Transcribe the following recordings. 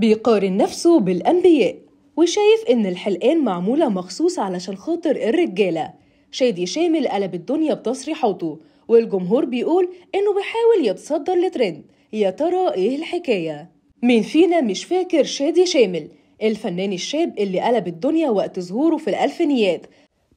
بيقارن نفسه بالأنبياء وشايف إن الحلقان معمولة مخصوص علشان خاطر الرجالة. شادي شامل قلب الدنيا بتصريحاته، والجمهور بيقول إنه بيحاول يتصدر لترند. يا ترى إيه الحكاية؟ مين فينا مش فاكر شادي شامل، الفنان الشاب اللي قلب الدنيا وقت ظهوره في الألفينيات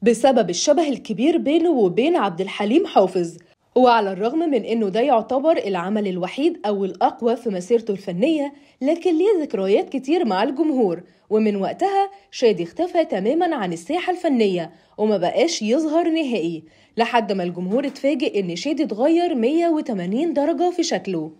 بسبب الشبه الكبير بينه وبين عبد الحليم حافظ. وعلى الرغم من إنه ده يعتبر العمل الوحيد أو الأقوى في مسيرته الفنية، لكن ليه ذكريات كتير مع الجمهور. ومن وقتها شادي اختفى تماما عن الساحة الفنية وما بقاش يظهر نهائي، لحد ما الجمهور اتفاجئ إن شادي اتغير 180 درجة في شكله.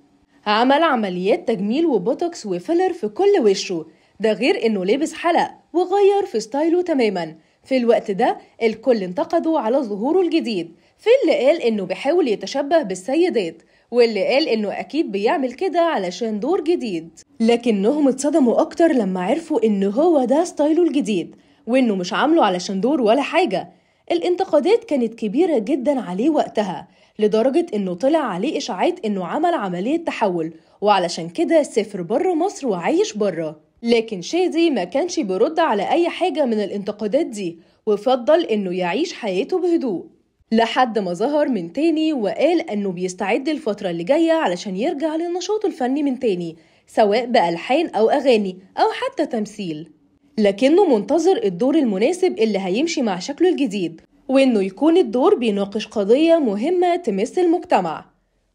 عمل عمليات تجميل وبوتوكس وفيلر في كل وشه، ده غير إنه لبس حلق وغير في ستايله تماما. في الوقت ده الكل انتقده على ظهوره الجديد، في اللي قال إنه بيحاول يتشبه بالسيدات، واللي قال إنه أكيد بيعمل كده علشان دور جديد. لكنهم اتصدموا أكتر لما عرفوا إنه هو ده ستايله الجديد وإنه مش عامله علشان دور ولا حاجة. الانتقادات كانت كبيرة جدا عليه وقتها، لدرجة إنه طلع عليه إشاعات إنه عمل عملية تحول وعلشان كده سافر بره مصر وعايش بره. لكن شادي ما كانش بيرد على أي حاجة من الانتقادات دي، وفضل إنه يعيش حياته بهدوء لحد ما ظهر من تاني وقال إنه بيستعد الفترة اللي جاية علشان يرجع للنشاط الفني من تاني، سواء بألحان أو أغاني أو حتى تمثيل، لكنه منتظر الدور المناسب اللي هيمشي مع شكله الجديد، وإنه يكون الدور بيناقش قضية مهمة تمس المجتمع.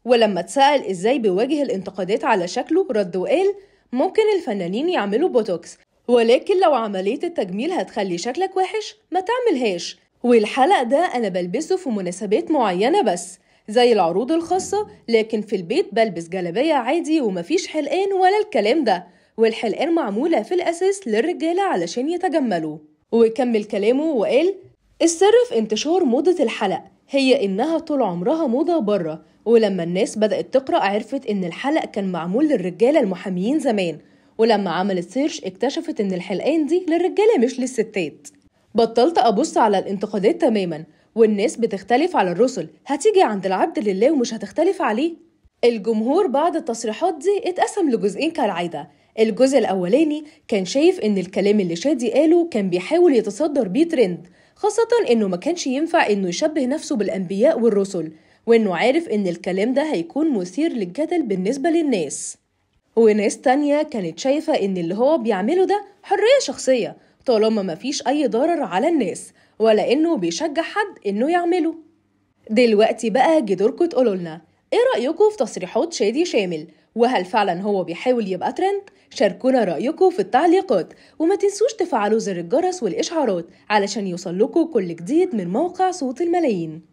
ولما اتسأل إزاي بيواجه الانتقادات على شكله، رد وقال ممكن الفنانين يعملوا بوتوكس، ولكن لو عملية التجميل هتخلي شكلك وحش ما تعملهاش، والحلق ده أنا بلبسه في مناسبات معينة بس زي العروض الخاصة، لكن في البيت بلبس جلابية عادي ومفيش حلقان ولا الكلام ده، والحلقان معمولة في الأساس للرجالة علشان يتجملوا. وكمل كلامه وقال السر في انتشار موضة الحلق هي إنها طول عمرها موضة بره، ولما الناس بدأت تقرأ عرفت إن الحلق كان معمول للرجالة المحاميين زمان، ولما عملت search اكتشفت إن الحلقان دي للرجالة مش للستات. بطلت أبص على الانتقادات تماما، والناس بتختلف على الرسل، هتيجي عند العبد لله ومش هتختلف عليه. الجمهور بعد التصريحات دي اتقسم لجزئين كالعادة. الجزء الأولاني كان شايف إن الكلام اللي شادي قاله كان بيحاول يتصدر بيه ترند، خاصة إنه ما كانش ينفع إنه يشبه نفسه بالأنبياء والرسل، وإنه عارف إن الكلام ده هيكون مثير للجدل بالنسبة للناس. وناس تانية كانت شايفة إن اللي هو بيعمله ده حرية شخصية طالما ما فيش أي ضرر على الناس، ولا إنه بيشجع حد إنه يعمله. دلوقتي بقى جدوركم تقولولنا إيه رأيكم في تصريحات شادي شامل؟ وهل فعلا هو بيحاول يبقى ترند؟ شاركونا رأيكم في التعليقات، وما تنسوش تفعلوا زر الجرس والإشعارات علشان يوصل لكم كل جديد من موقع صوت الملايين.